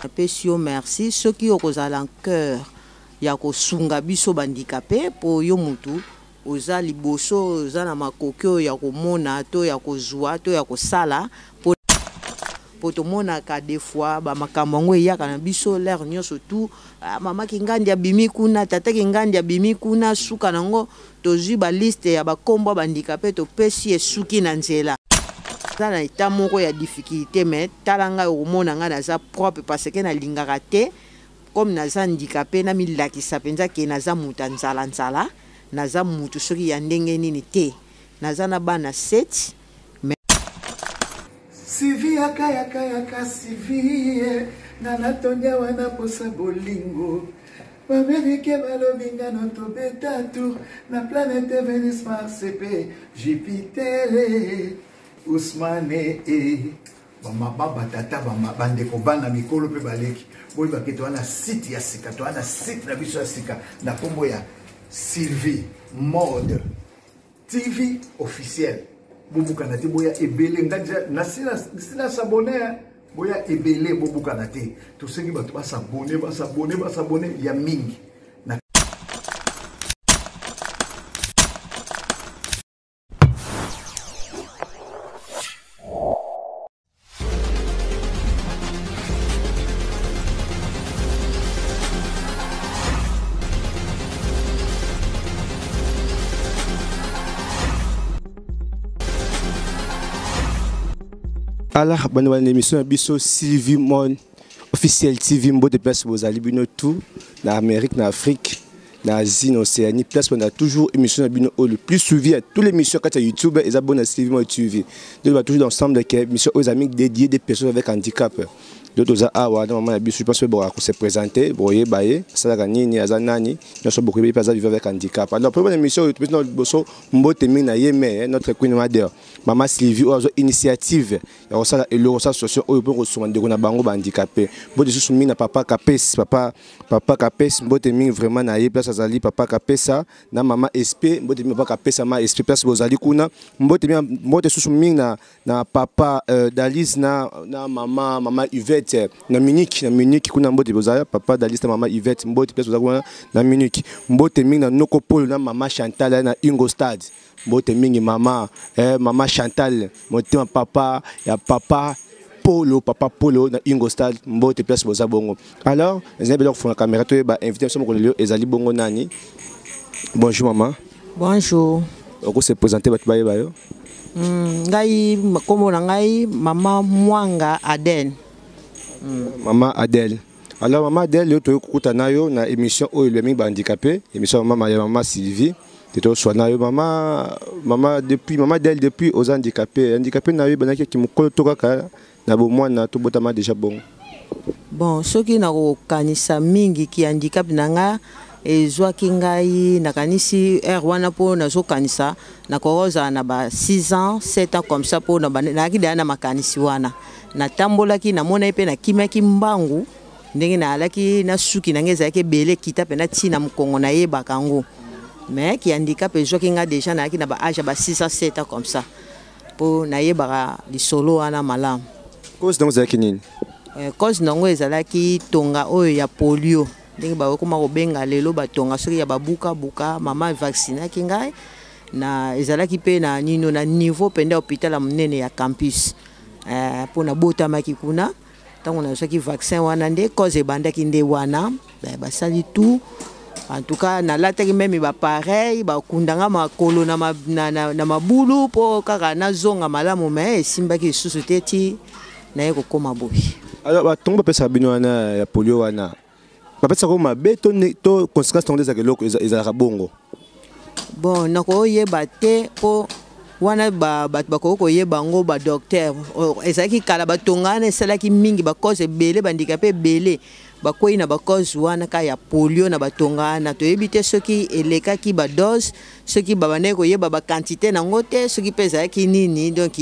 Napesi yo merci soki okozala en cœur ya kosunga biso ba handicapes po yo mutu oza liboso oza na makoki oyo ya komona to ya kozua to ya kosala po po tomonaka des fois ba makambo yango eyaka na biso l'heure nionso tout ah, mama Kingandi abimi kuna tata Kingandi abimi kuna suka na yango tozui ba liste ya ba kombo ya ba handicapes topesi esuki na nzela. Naza na etat moko ya difficulte mais tala ngai okomona ngai naza propre parce que nalingaka te comme naza handicape namilakisa penza ke naza mutu ya nzala nzala naza mutu soki ya ndenge nini te naza na bana 7 mais Sylvie yaka yaka yaka Sylvie nga natondi awa na posa bolingo B'Amerique balobi nga no tobeta tour na planète Venus Mars pe Jupiter Ousmane eh. Bamama batata bandeko bana mikolo mpe baleki boyeba ke toza na site ya sika toza na site na biso ya sika na nkombo ya Sylvie Mode TV officiel bobukana te boya ebele nga deja nasi na s'abonne boya ebele bobukana te tosengi bato basabone basabone basabone ya mingi na Alors, bonne bonne émission biso Sylvie Mon officiel TV mbote place bozali bino tout na Amérique na Afrique na Asie na Océanie place on a toujours émission na bino le plus suivi à toutes les émissions kati ya YouTube eza bonne Sylvie Mon TV donc ba toujours ensemble que émission aux amis dédiés des personnes avec handicap donc toza awa na mama na biso je pense que boko se présenter boyeba ye asalaka nini aza nani nyonso bokoyebi mpe aza vivre avec handicap alors première émission oyo topesi na liboso mbote mingi na ye mais notre queen mother mama Sylvie oyo azwa initiative ya kosala eloko kosala association oyo mpo kosunga ndeko na bango bahandicapé mbote lisusu mingi na papa Kapes papa papa Kapes mbote mingi vraiment na ye place azali papa Kapesa na mama SP mbote mingi papa Kapesa ma SP place bozali kuna mbote mingi mbote susu mingi na, na papa euh, Dalis na, na mama mama Yvette na Munich na Munich kuna mbote bozali papa Dalis na mama Yvette mbote place bozali kuna na Munich mbote mingi na Noko Polo na mama Chantal na Ingolstadt mbote mingi mama eh, mama Chantal motema papa ya papa Polo papa Polo na Ingolstadt mbote place boza bongo alors ezali bela kofunga caméra toyeba invité biso mokolo lelo ezali bongo nani bonjour mama bonjour oko se présenter bato bayeba yo ngai nkombo na ngai mama Mwanga Adèle mama Adèle alors mama Adèle yo toyei kokuta na yo na émission oyo elobami bahandicapé émission mama ya mama Sylvie te toswa na yo mama mama depuis mama Adèle depuis oza handicapé handicapé na yo ebandaki kimokolo to kaka na bomwana tobotama déjà bongo bon soki nakokanisa mingi ki handicap na nga ezwaki ngai nakanisi heure wana mpo nazokanisa nakoki kozala na ba 6 ans 7 ans comme ça mpo nayaki deya na makanisi wana natambolaki namonaki mpe nakimaki mbangu ndenge nayalaki na suki na ngai ezalaki ebele ekita mpe natina mokongo nayebaka yango mais ki handicap ezwaki ngai deja nayaki na ba age ya ba 6 ans 7 ans comme ça mpo nayebaka lisolo wana malamu cause nango ezalaki nini cause nango ezalaki tonga oyo ya polio ndenge bakoma kobenga lelo batonga soki ya babukabuka mama vaccinaki ngai na ezalaki mpe na nino na niveau mpenza hôpital ya monene ya campus mpo nabotamaki kuna ntango nazwaki vaccin wana nde cause ebandaki nde wana basali tout en tout cas nalataki meme bapareil bakundanga makolo na, na, na, na mabulu mpo kaka nazonga malamu me esimbaki lisusu te ti naye kokóma boye alors batongo bapesaka bino wana ya polio wana bapesaka mabe to, to conséquence tango ezalaka eloko ezalaka bongo bon nakoyeba te mpo wana bato bakoki koyeba yango badocteur ezalaki kala batonga wana esalaki mingi bacause ebele bandika mpe ebele bakwei na bacause wana kaka ya polio na batonga wana toyebi te soki elekaki badose soki babandaki koyeba baquantité nango te soki mpe ezalaki nini donc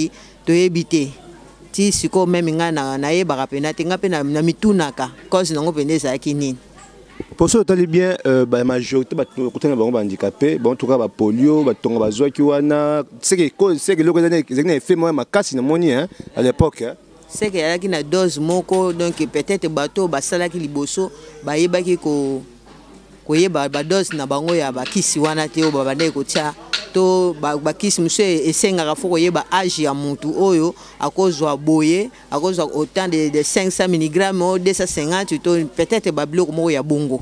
toyebi te ti sikoyo meme ngai nayebaka mpena te ngai mpe na mitunaka cause nango mpenza ezalaki nini pour soki otali bien euh, ba majorité bakutana bango bahandicapé bon en tout cas bapolio batonga bazwaki wana seke eloko ezalaki na effet moko ya makasi namoni à l'époque. Seke ezalaki na dose moko, donc peut-être bato oyo basalaki liboso bayebaki ko koyeba badose na bango ya bakisi wana te, oyo babandaki kotia to bakisi mosusu esengaka fo koyeba age ya mutu oyo akozwa boye, akozwa autant de 500 mg o 250 to peut-être babiloko moko ya bongo.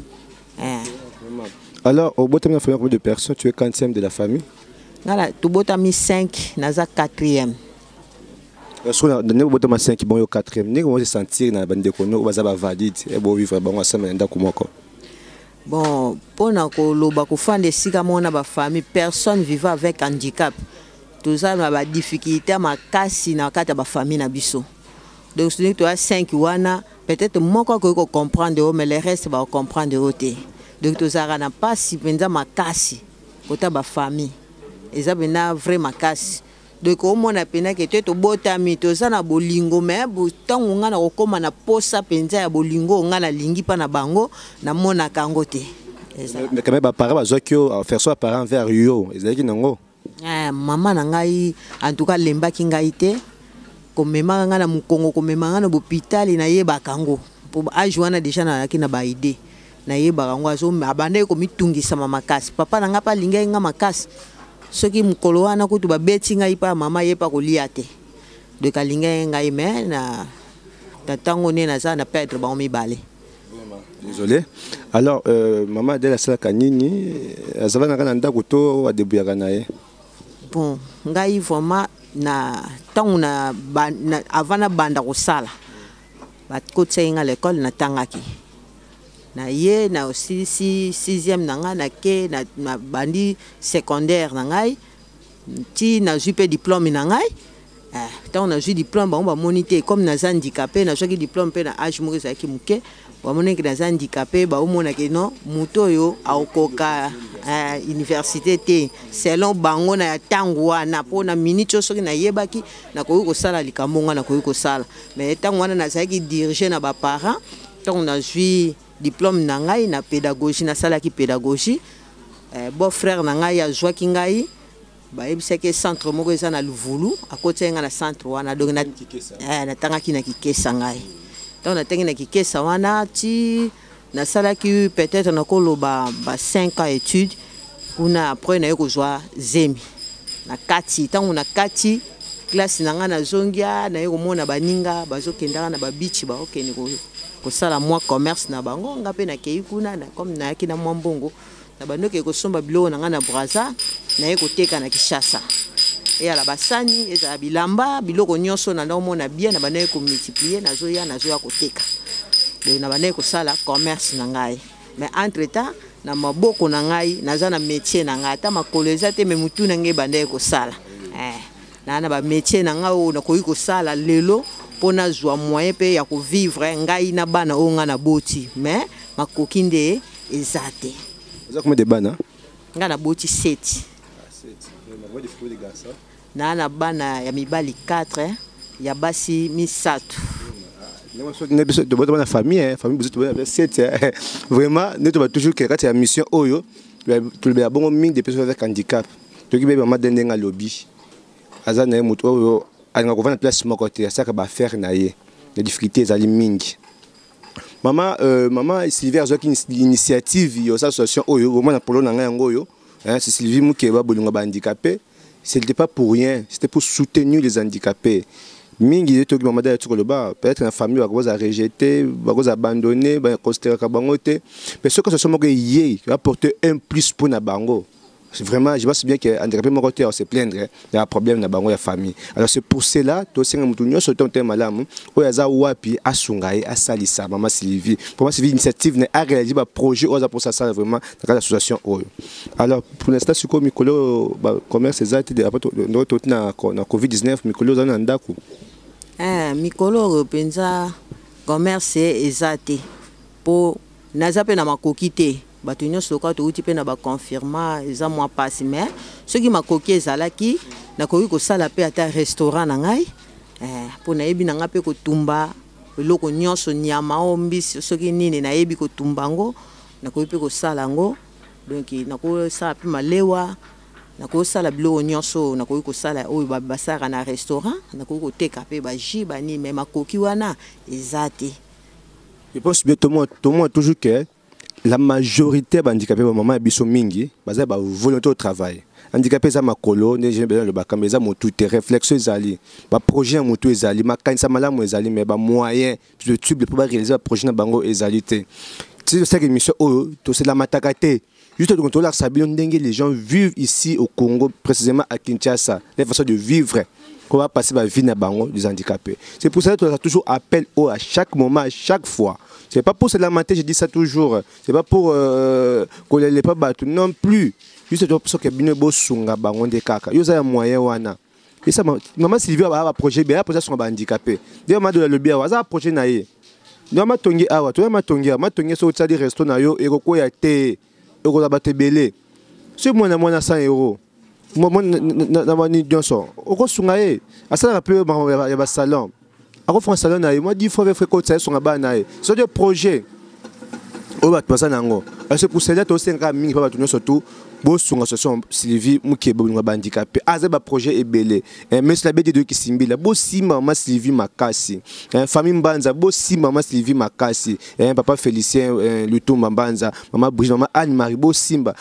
Alors, obotami na famille combien de personnes? Tu es quantième de la famille? Ngala tobotami 5, naza 4e. Soki ndenge bobotama 5, bongo yo 4e, ndenge ozo sentir na bandeko no oyo baza bavalide e bovivre bango ensemble na ndako moko? Bon, mpona koloba kofanda esika moko na bafamille personne vivant avec handicap, toza na badifficulté makasi na kati ya bafamille na biso. Donc soki toya 5 wana, peut-être moko akoki kocomprendre yo, mais le reste bakocomprendre yo te. Donc tozalaka na mpasi mpenza makasi kota bafamille, eza mpenza vrai makasi. Donc omona mpenza ke te tobotami toza na bolingo, mais ntango ngai na kokóma na posa mpenza ya bolingo oyo ngai nalingi mpa na bango, namonaka yango te. Mais quand même baparent bazwaki yo affection ya parent vers yo ezalaki nango? Mama na ngai en tout cas alembaki ngai te, komemaka ngai na mokongo, komema ngai na bopitali, nayebaka yango po age wana déjà nazalaki na baide, nayebaka yango. Abandaki komitungisama makasi. Papa na ngai mpe alingaki ngai makasi. Soki mokolo wana kutu babeti ngai mpa mama, ye mpa kolia te. Donc alingaki ngai, mais na ntango nde naza na perdre bango mibale. Désolé. Alors mama Adele asalaka nini? Azala naka na ndako to adébrouillaka na ye? Bon, ngai vraiment na ntango na avant nabanda kosala, bakotisaki ngai l'école, natangaki na ye, na osilisi sixième na ngai, nake na bandi secondaire na ngai ti nazwi mpe diplôme na ngai. Ntango nazwi diplôme, bango bamoni te comme naza handicapé. Nazwaki diplôme mpe na age moko ezalaki moke. Bamonaki naza handicapé, baomonaki non, moto oyo akokoka université te selon bango na ya ntango wana. Mpo na minute oyo, soki nayebaki nakoki kosala likambo nga nakoki kosala, mais ntango wana nazalaki dirigé na baparent. Ntango nazwi diplôme na ngai na pédagogie, nasalaki pédagogie, beau frère na ngai azwaki ngai, bayebisaki centre moko eza na Luvulu, akotiaki ngai na centre wana. Donc natangaki na Kikesa. Ngai ntango natangi na Kikesa wana, ti nasalaki peut-être nakoloba ba 5 ans étude kuna. Après naye kozwa zemi na kati. Ntango na kati classe na ngai, nazongi, naye komona baninga bazokendaka na babichi, baokende kosala mwa commerce na bango. Nga mpe nakei kuna na, comme nayaki na mwa mbongo na bandoki kosomba biloko na ngai na Braza, naye koteka na Kinshasa. Eyala basani, ezala bilamba, biloko nyonso na ndaomona bien, na bandaki komultiplier, nazoya koteka. Donc na bandaki kosala commerce na ngai, mais entre temps na maboko na ngai naza na métier na ngai. Ata makolo eza te, mais mutu na ngai ebandaki kosala. Naa na bamétier na ngai oyo nakoki kosala lelo mpo nazwa moyen mpe ya kovivre ngai na bana oyo ngai naboti, mais makoki nde eza te. Oza combien de bana? Ngai naboti 7. Naa na bana ya mibali 4, ya basi misato. Biso tobota bana famille, famille biso tobota 7. Vraiment nde toba toujours ke kati ya mission oyo tolobela bongo mingi de personnes avec handicap. Toki bebe mama de ndenge alobi, aza na ye moto oyo alingaka kovanda place moko te, asalaka baaffaire na ye na difficulté ezali mingi. Mama Sylvie azwaki initiative ya association oyo omona polo na ngai yango oyo, hein, c'est Sylvie Mukeba bolingo bahandicapé. C'était pas pour rien, c'était pour soutenir les handicapés. Mingi ye toki mama daya koloba, peut-être na famille bakoza rejeté, bakoza abandonné, baconsidéraka bango te, mais soki association moko ye apporter un plus pour na bango, vraiment, je pense bien que handicapé moko te se plaindre ya problème na bango ya famille. Alors c'est pour cela tosenga motu nyonso to te malamu oyo aza wapi asunga ye, asalisa mama Sylvie pour mama Sylvie initiative na aréaliser baprojet oyo aza mposa asala vraiment na kati ya association oyo. Alors pour l'instant sikoyo mikolo bacommerce eza te ndoko toti na covid 19, mikolo oza na ndako? Mikolo oyo mpenza commerce eza te mpo naza mpe na makoki te. Bato nyonso lokola touti mpe na baconfinement, eza mwa mpasi. Mais soki makoki ezalaki, nakoki kosala mpe ata restaurant na ngai, mpo nayebi na ngai mpe kotumba eloko nyonso, nyama o mbisi, soki nini, nayebi kotumba yango, nakoki mpe kosala yango. Donc nakosala mpe malewa. Nakoki kosala biloko nyonso oyo nakoki kosala oyo basalaka na restaurant, nakoki koteka mpe bajus banini, mais makoki wana eza te. Je pense bien, tout le monde toujours que la majorité ba handicapé ba maman ya biso mingi baza ba volonté au travail. Handicapé eza makolo nde je besoin lobaka, mais eza motu te, réflexion ezali, ba projet ya motu ezali, makanisa malamu ezali, mais ba moyen le tube pour ba réaliser ba projet na bango ezali te. Ti tosala émission oyo toselamataka te, juste tolakisa bino ndenge les gens vivent ici au Congo, précisément à Kinshasa, les façons de vivre qu'on va passer ma vie na bango des handicapés. C'est pour ça que tu as toujours appel au à chaque moment, à chaque fois. C'est pas pour se lamenter, je dis ça toujours. C'est pas pour qu'on les pas battre non plus. Juste pour ça que bino bosunga bango nde kaka. Yo za moyen wana. Et ça, maman Sylvie a un projet, mais elle a son handicapé. D'ailleurs, ma de la lobby, elle a un projet na ye. D'ailleurs, ma tongi awa, toi ma tongi, ma tongi so tsali resto na yo, eroko ya te, eroko la batebele. Ce moi na moi na 100 euros. Moi moi na na ni nyonso. Okosunga ye. Asala peu ya ba salon. Ako salon na ye, moi 10 fois frère ko tsali songa ba na ye. C'est des projets. Oyo bato baza na yango. Parce que pour cela tosenga mingi pa bato nyonso tout bosunga association Sylvie Mukeba bolingo ba handicapé. Aza ba projet ebele. Mais la bête de Kisimbila, bosimba mama Sylvie Makasi. Famille Mbanza, bosimba mama Sylvie Makasi. Papa Félicien Lutumba Mbanza, mama Brigitte, mama Anne-Marie, bosimba.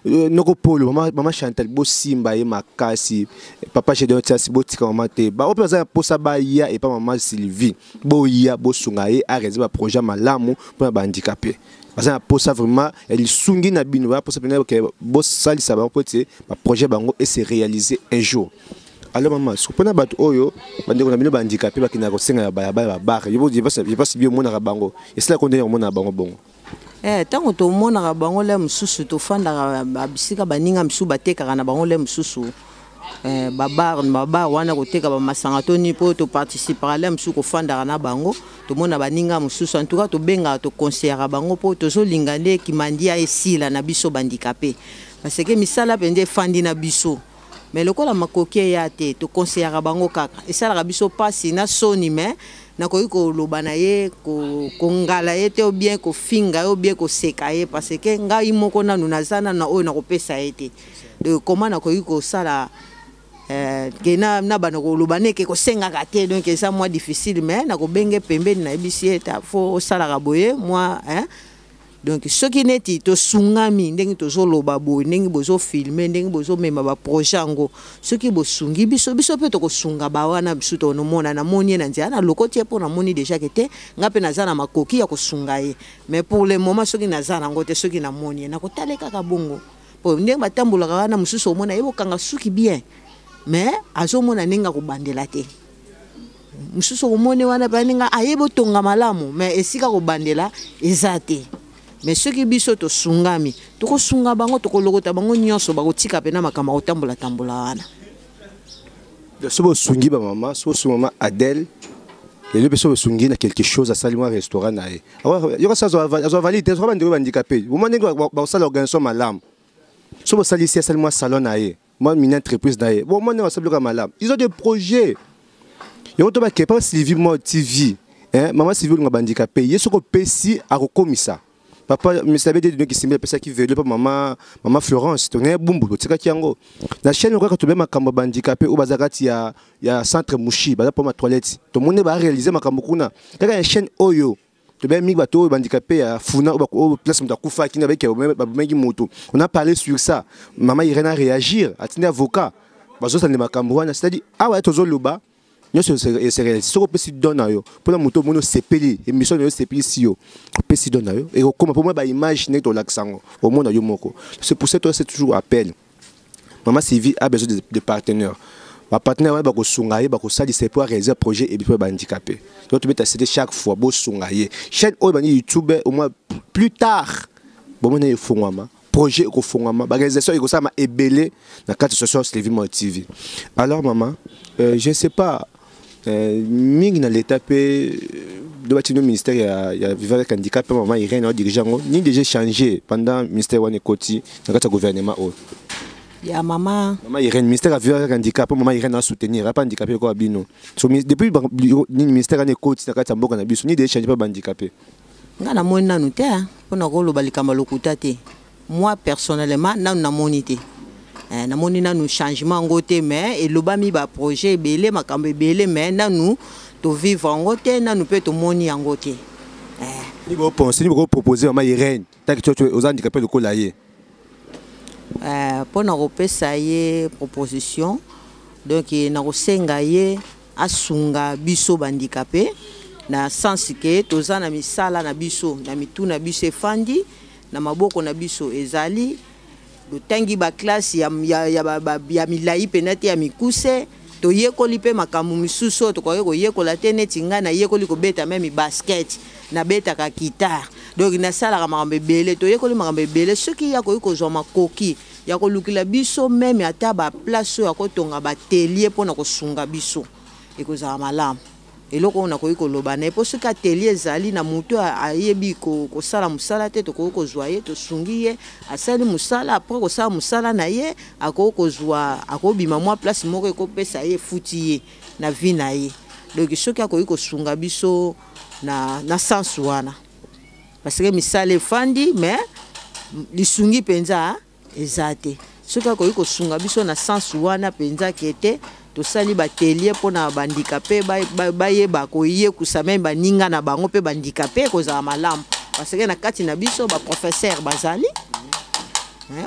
Noko Polo, mama Chantal, bosimba ye Makasi. Papa Gédéon Tiasi, botika mama te. Ba ope baza posa ba ya et pa mama Sylvie. Boya bosunga ye a réaliser ba projet malamu pour ba handicapé. Parce que pour ça vraiment, il sungi na bino, pour ça que bosalisa bango po ete ba projet bango et se réaliser un jour. Alors maman, ce qu'on a bato oyo, bande ko na bino ba handicapé ba kina ko senga ya ba ba bar. Je vous dis pas, je pense bien mona bango. Et c'est là qu'on est mona bango bongo. Tango to mona bango le mususu to fanda ba bisika baninga mususu batekaka na bango le mususu. Ba bar, ba bar wana koteka ba masanga to ni po to participer le mususu ko fanda na bango. To mona baninga mususu en tout cas to benga to conseiller bango po to zo linga nde ki mandia esila na biso bandicapé. Parce que misala pende fandi na biso. Mais lokola makoki ya te to conseiller bango kaka. Esalaka biso pasi na soni mais nakoki koloba na ye, kongala ye te ou bien kofinga ye ou bien koseka ye parce que ngai moko nanu naza nanu na oyo nakopesa ye te. De comment nakoki kosala, ke na bana koloba ne ke kosengaka te, donc eza mwa difficile mais nakobenge pembeni nayebisi ye ta fo osalaka boye mwa, hein. Donc soki neti tosungami ndenge tozoloba boye, ndenge bozofilme, ndenge bozomema ba projet yango, soki bosungi biso, biso mpe tokosunga ba wana biso tonomona. Namoni ye na nzela, nalokoti ye mpo namoni déjà ke te nga mpe naza na makoki ya kosunga ye, mais pour le moment soki naza nango te, soki namoni ye nakotala kaka bongo. Po ndenge batambolaka wana mosusu omona ye bokanga suki bien, mais azomona ndenge akobandela te. Mosusu omoni wana mpe ndenge ayebi otonga malamu, mais esika kobandela eza te. Mais soki biso tosungami, tokosunga bango, tokolokota bango nyonso, bakotika mpe na makambo ya kotambola-tambola wana. Donc, soki bosungi ba mama, soki bosungi mama Adèle, lelo mpe soki bosungi na quelque chose, asali mwa restaurant na ye. Alors, yoka so azwa valide te, soki bandeko bandicapé, bomoi ndenge bakosala organisation malamu. Soki bosalisi, asali mwa salon na ye, mwa mini entreprise na ye, bon, mwa ndenge basali biloko ya malamu. Ils ont des projets. Yango to bakee pa Sylvie Mode TV, hein, mama Sylvie olinga bandicapé, ye soki opesi akokomisa. Papa, Mr. Bede de Kisimbi apesaki velo pa mama Florence, to ngai bumbu totikaki yango. Na chaîne kaka tobe makambo ba handicapé oyo baza kati ya centre Mushi, baza po ma toilette. Tomoni ba réaliser makambo kuna. Kaka ya chaîne oyo tobe mingi bato oyo ba handicapé ya Funa oyo oyo place moto akufaki na beke ba bomeki moto. On a parlé sur ça. Mama Irène a réagir, atindi avocat. Bazosala makambo wana, c'est-à-dire awa tozoloba nyonso ese réalise. Soki opesi don na yo mpona moto omoni osepeli, émission na yo osepelisi yo, opesi don na yo, ekokoma mpo mwa ba image ndenge tolakisa yango, omona yo moko. C'est pour ça que c'est toujours appel. Mama Sylvie a besoin de partenaires. Ba partenaire wana bakosunga ye, bakosalisa ye po aréaliser projet ebi mpo ba handicapé. Donc tobeta sete chaque fois bosunga ye. Chaîne oyo bandi YouTube, au moins plus tard bomona efongwama, projet ekofongwama, ba réalisation ekosalama ebele na kati ya association Sylvie Mode TV. Alors maman, je sais pas, mingi na l'état pe do batino ministère ya vivre avec handicap, pe maman Irène a dirigé yango, ni déjà changé pendant ministère wana ekoti na kati ya gouvernement oyo. Ya mama. Maman Irène, ministère ya vivre avec handicap, maman Irène a soutenir, a pas handicapé quoi bino. So, depuis ni ministère wana ekoti na kati ya mboka na biso, ni déjà changé pa ba handicapé. Nga namoni nanu te, hein, mpona koloba likambo ya lokuta te. Moi personnellement nanu namoni te. Eh, namoni nanu changement yango te, mais elobami baprojet ebele, makambo ebele, mais nanu tovivre yango te, nanu mpe tomoni yango te. Eh. Ni bopense ni bokopropose mama Irène taki to oza handicapé lokola ye? Eh, mpo na kopesa ye proposition, donc nakosenga ye asunga biso bahandicapé na sens ke toza na misala na biso na mitu na biso, efandi na maboko na biso, ezali totangi baklasse ya milai mpena te, ya mikuse. Toyekoli mpe makambo misusu oyo tokoki koyekola te. Neti ngai nayekoli kobeta même basket, nabetaka guitare, donc nasalaka makambo ebele, toyekoli makambo ebele. Soki ya koki kozwa makoki ya kolukela biso même ata baplace oyo akotonga baatelier mpona kosunga biso, ekozala malamu. Eloko oyo nakoki koloba na ye, mpo soki atelier ezali na motu ayebi kosala mosala te, tokoki kozwa ye, tosungi ye, asali mosala. Après kosala mosala na ye, akoki kozwa, akobima mwa place moko ekopesa ye, efuti ye na vie na ye. Donc soki akoki kosunga biso na sens wana, parce que misala efandi, mais lisungi mpenza eza te. Soki akoki kosunga biso na sens wana mpenza, ke te tosali baatelier mpona bahandicapé bayeba koyekusa même baninga na bango mpe bahandicapé, ekozala malamu, parce que na kati na biso baprofesseur bazali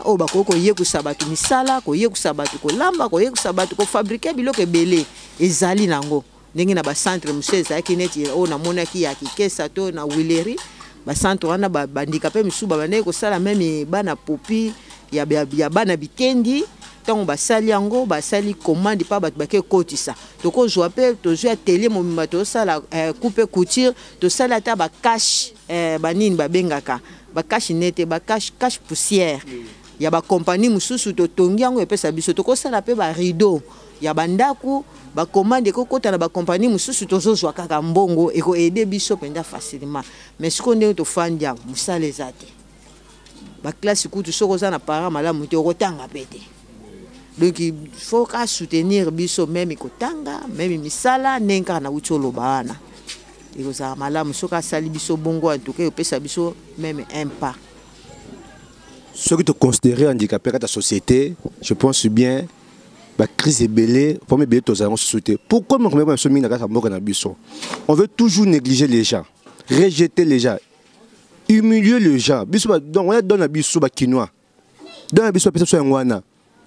oyo bakoki koyekusa bato misala, koyekusa bato kolamba, koyekusa bato kofabriquer biloko ebele. Ezali nango ndenge na bacentre mosusu ezalaki, neti oyo namonaki ya Kikesa to na Huileries. Bacentre wana, bahandicapé misusu babandaki kosala même bana popi ya bana bitendi. Ntango basali yango, basali commande mpa bato bake kotisa. Tokozwa mpe, tozwi atelier mobimba, tozosala coupe couture, tosali ata bacache banini babengaka bacache nete bacache cache poussière ya bakompani mosusu, totongi yango, epesa biso. Tokosala mpe barideau ya bandako, bacommande ekokɔta na bakompani mosusu, tozozwa kaka mbongo, ekoaider biso mpenza facilement. Mais sikoyo ndenge tofandi awa, mosala eza te. Baklasse kutu, soki oza na parent malamu te, okotanga mpe te. Donc il faut ka soutenir biso, même kotanga, même misala, ndenge kaka nauti oloba wana, ekozala malamu soki asali biso bongo. En tout cas, epesa biso même un pas. Soki toconsidérer handicapé kati ya société, je pense bien bacrise ebele, problème ebele tozala yango susu te. Pourquoi makambo biso mingi na kati ya mboka na biso, on veut toujours négliger les gens, rejeter les gens, humilier les gens? Biso donc wana don na biso bakinois, don na biso bapesa biso yango wana: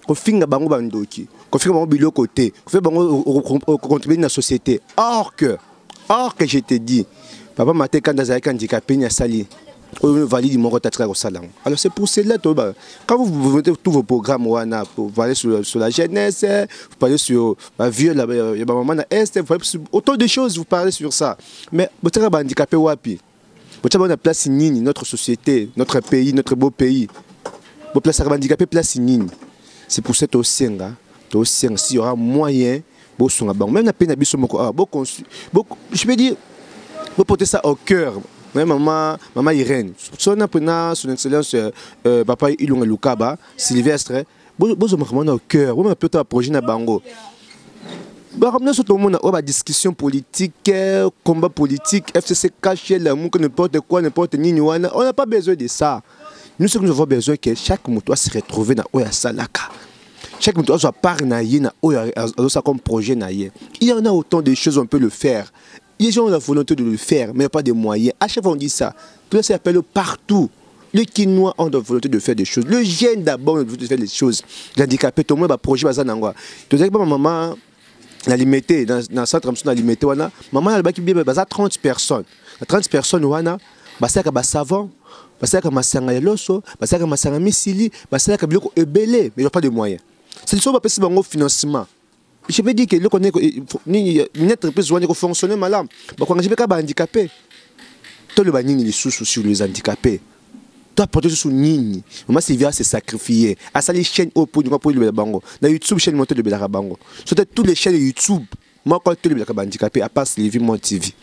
kofinga bango bandoki, kofinga bango biloko te, kofinga bango kocontribuer na société. Or que je te dis, papa Mate Kanda azalaki handicapé, ni asali oyo valide moko tatika kosala yango. Alors c'est pour cela, toyeba, quand vous mettez tous vos programmes wana, vous parlez sur la jeunesse, vous parlez sur bavieux ya bamama na est, vous parlez sur autant de choses, vous parlez sur ça, mais botiaka bahandicapé wapi? Botia bango na place nini? Notre société, notre pays, notre beau pays, boplasaka bahandicapé place nini? C'est pour ça tosenga, tosenga, s'il y aura moyen, bosunga bango même na pays na biso moko awa. Je peux dire, boporter ça au cœur. Ouais, maman, maman Irène, son mpena son excellence papa Ilunga Lukaba Sylvestre, bozoma vraiment au cœur, bomona mpe to projet na bango. Makambo nyonso tomona oyo, badiscussion politique, combat politique, FCC caché lamuka, n'importe quoi, n'importe nini wana, on n'a pas besoin de ça. Nous, ce que nous avons besoin, que chaque moto se retrouver na oyo asalaka, chaque moto azwa part na ye na oyo azosala comme projet na ye. Il y en a autant de choses, on peut le faire. Les gens ont la volonté de le faire, mais il n'y a pas de moyens. À chaque fois, on dit ça. Tout ça s'appelle partout. Les Kinois ont la volonté de faire des choses. Le jeune d'abord ont la volonté de faire des choses. L'handicapé, tout le monde a projet, baza nango. Tu sais que maman, na Limete, dans centre na Limete wana, maman alobaki bien, baza 30 personnes. 30 personnes wana, basalaka basavon, basalaka masanga ya loso, basalaka masanga misili, basalaka biloko ebele, mais il n'y a pas de moyens. C'est soit bapesi bango financement. Je peux dire que eloko nini, entreprise wana ekofonctionne malamu, bakoengager mpe kaka bahandicapé. Toloba nini lisusu sur les handicapés? To apporte lisusu nini? Mama Sylvia se sacrifier, asali chaîne oyo mpo ninga mpo elobela bango na YouTube. Chaîne moko tolobelaka bango so te, tous les chaînes YouTube moko tolobelaka bahandicapé, à part Sylvie Mon TV.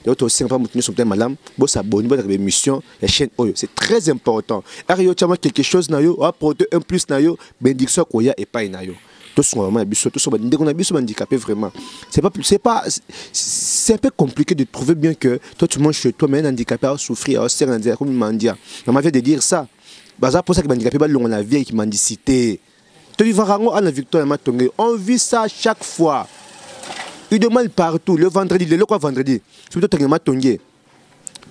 Donc tosenga mpa moto nyonso mpe malamu bosabonner, bolaka baémission ya chaîne oyo, c'est très important. Ere yo tiama quelque chose na yo, oapporte un plus na yo, bénédiction akoya epai na yo. Tosunga mama na biso, tosunga bandeko na biso handicapé. Vraiment, c'est pas c'est un peu compliqué de trouver bien que toi, tu manges chez toi, mais un handicapé a souffrir, a ser na comme mendiant. Maman vient de dire ça, baza mposa ke bandicapé balonga na vie ya mendicité. Tovivaka yango ana Victoire ya Matonge, on vit ça chaque fois. Il demande partout le vendredi, lelo kwa vendredi soki totenge Matonge,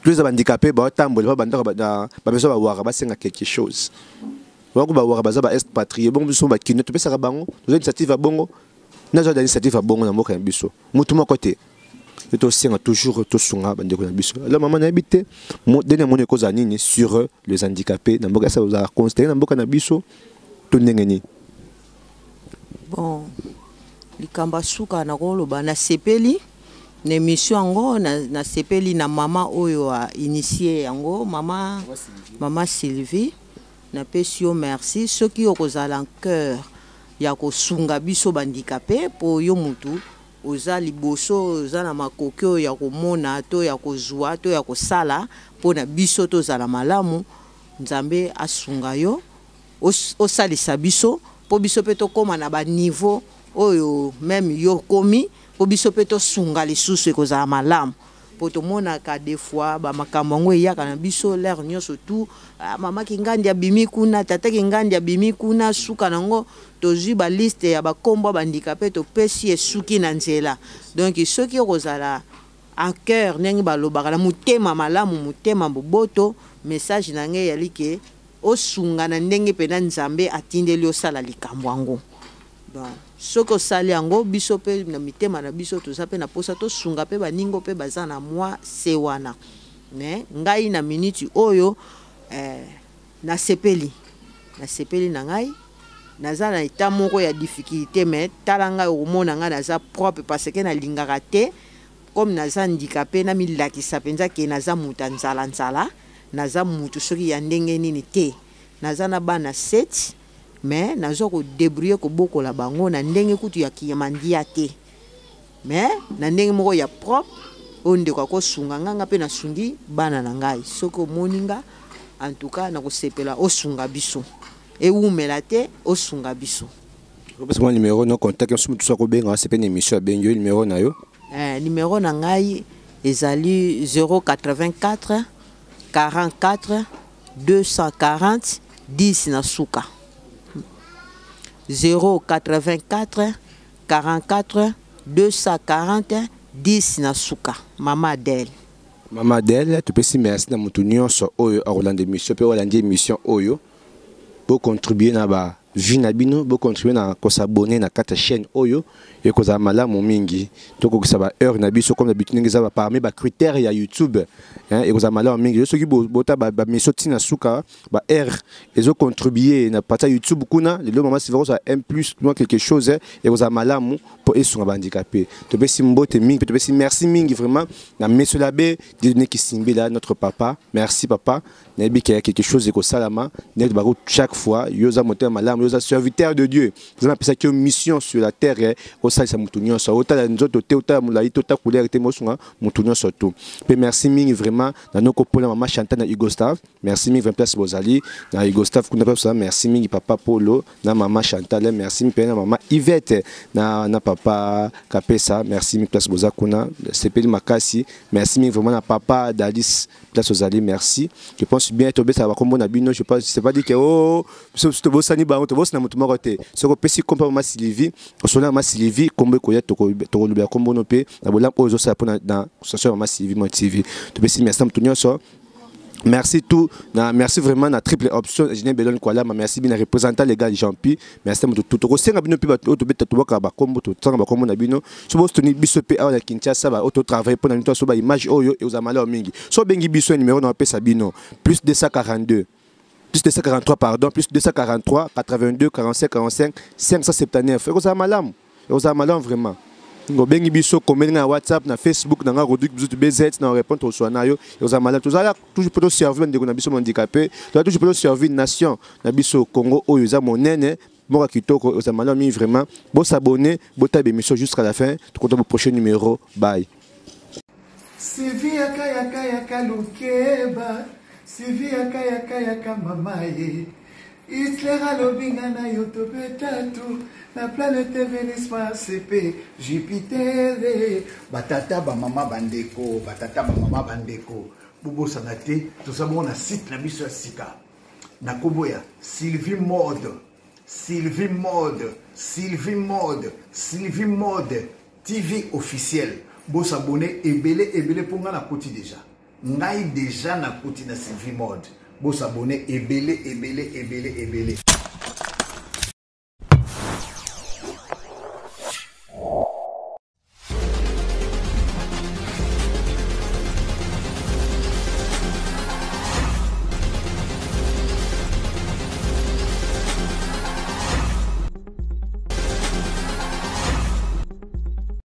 toza bahandicapé baotambola ba bandako babeso bawaka basenga quelque chose. Bango bawaka baza ba expatrié, bongo biso bakino topesaka bango. Toza initiative ya bongo, nazwa da initiative ya bongo na mboka na biso, motu moko te. Ye tosenga toujours tosunga bandeko na biso. Alors mama, nayebi te dernier mot ekozala nini sur les handicapés na mboka. Esa ozala considéré na mboka na biso to ndenge nini? Bon, likambo ya suka nakoloba, nasepeli na émission yango, nasepeli na mama oyo ainitié yango, mama Sylvie. Napesi yo merci. Soki okozala cœur ya kosunga biso bahandicapé, mpo yo mutu oza liboso, oza na makoki oyo ya komona to ya kozwa to ya kosala mpo na biso tozala malamu, Nzambe asunga yo, osalisa biso mpo biso mpe tokóma na baniveau oyo même yo komi, mpo biso mpe tosunga lisusu, ekozala malamu. Mpo tomonaka des fois bamakambo yango eyaka na biso l'heure nyonso tu: ah, mama Kingandi abimi kuna, tata Kingandi abimi kuna. Suka nango tozwi baliste ya bakombo ya bahandicapé, topesi, esuki na nzela. Donc soki okozala en cœur, ndenge balobaka, na motema malamu, motema boboto, message na ngai eyali ke osunga na ndenge mpenza Nzambe atindeli osala likambo yango. Bon, soki osali yango, biso mpe na mitema na biso toza mpe na mposa tosunga mpe baningo mpe baza na mwa se wana. Mais ngai na miniti oyo, nasepeli na ngai, naza na état moko ya difficulté, mais tala ngai, okomona ngai naza propre, parce que nalingaka te, comme naza handicapé, namilakisa mpenza ke naza moto ya nzala-nzala, naza motu soki ya ndenge nini te. Naza na bana 7, mais nazwa kodébrouiller kobokola bango na ndenge kutu ya kiyama ndia te, mais na ndenge moko ya propre oyo ndeko akosunga nga, nga mpe nasungi bana na ngai. Soki omoni nga, en tout cas nakosepela osunga biso, ewumela te, osunga biso. Opesa mwa numéro no contact soki motu akobenga, asepe na émission, abengi yo, numéro na yo. Numéro na ngai ezali 084 44 240 10 na suka, 084 44 240 10 na suka, mama Adele. Mama Adele, topesi merci na motu nyonso oyo akolanda émission mpe oyo alandi émission oyo. Bocontribue na bavie na bino, bocontribue na kos'abonner na kati ya chaîne oyo, ekozala malamu mingi. Tokokisa baheure na biso comme d'habitude, ndenge eza parmi bacritère ya YouTube, ekozala malamu mingi. Soki bota bamission ntina suka, baheure ezocontribue na partie ya YouTube kuna. Lelo mama Sylvie kozala un plus mwa quelque chose, ekozala malamu mpo esunga bahandicapé. Topesi mbote mingi mpe topesi merci mingi vraiment na monsieur l'abbé Dieudonné Kisimbila, notre papa. Merci papa, nayebi ke ya quelque chose ekosalama ndenge bako. Chaque fois yo oza motema malamu, yo oza serviteur de Dieu. Nzambe apesaki yo mission sur la terre, osalisa motu nyonso, otala nzoto te, otala molai te, otala couleur te, mosunga motu nyonso tu. Mpe merci mingi vraiment na noko mpona mama Chantal na Ugostave. Merci mingi vraiment, place bozali na Ugostave kuna mpe. Merci mingi papa Polo na mama Chantal, merci mpe na mama Yvette na papa Kapesa. Merci mingi, place boza kuna, sepeli makasi. Merci mingi vraiment na papa Dalis, place ozali, merci. Je pense bien tobesaka bakombo na bino. Je pense, c'est pas dit que oh, biso tobosani bango, tobosana motu moko te. Soki opesi kombo mama Sylvie, osola mama Sylvie, kombo ekoya, tokolobela kombo no mpe na bolamu oyo ozosala mpona na association mama Sylvie Mo TV. Topesi merci na motu nyonso. Merci tout. Na, merci vraiment na Triple Option, ingénieur Belon Kwalama. Merci bien représentant légal Jean-Pi. Merci mutu tout. Tokosenga bino pe bato tobeta tobaka ba kombo, to tanga ba kombo na bino. So bo toni biso pe awa na Kinshasa, ba auto travailler pour na bino so ba image oyo e ozamala mingi. So bengi biso numéro na pesa bino plus 242, plus 243, pardon, plus 243 82 45 45 579. Ekozala malamu. Ekozala malamu vraiment. Obengi biso, komeli na WhatsApp, na Facebook na nga Rodrigue Bizutu BZ, na répondre oswa na yo. Ekozala malamu. Tozala toujours mpo toservir bandeko na biso handicapé, tozala toujours mpo toservir nation na biso Congo oyo eza monene, mboka kitoko. Ekozala malamu mingi vraiment. Bos'abonner, botala émission jusqu'à la fin. Tokota bo prochain numéro. Bye. Sylvie yaka, yaka, yaka, lukeba. Sylvie yaka, yaka, yaka, mama ye. Hitler alobi nga na yo tobeta tu na planète Vénus, Mars mpe Jupiter. Batata, bamama, bandeko, batata, bamama, bandeko, bobosana te, toza bongo na site na biso ya sika na nkombo ya Sylvie Mode. Sylvie Mode, Sylvie Mode, Sylvie Mode TV officiel. Bo s'abonner ebele ebele po nga na koti déjà. Ngai déjà na koti na Sylvie Mode. Bo s'abonner ebele ebele ebele ebele.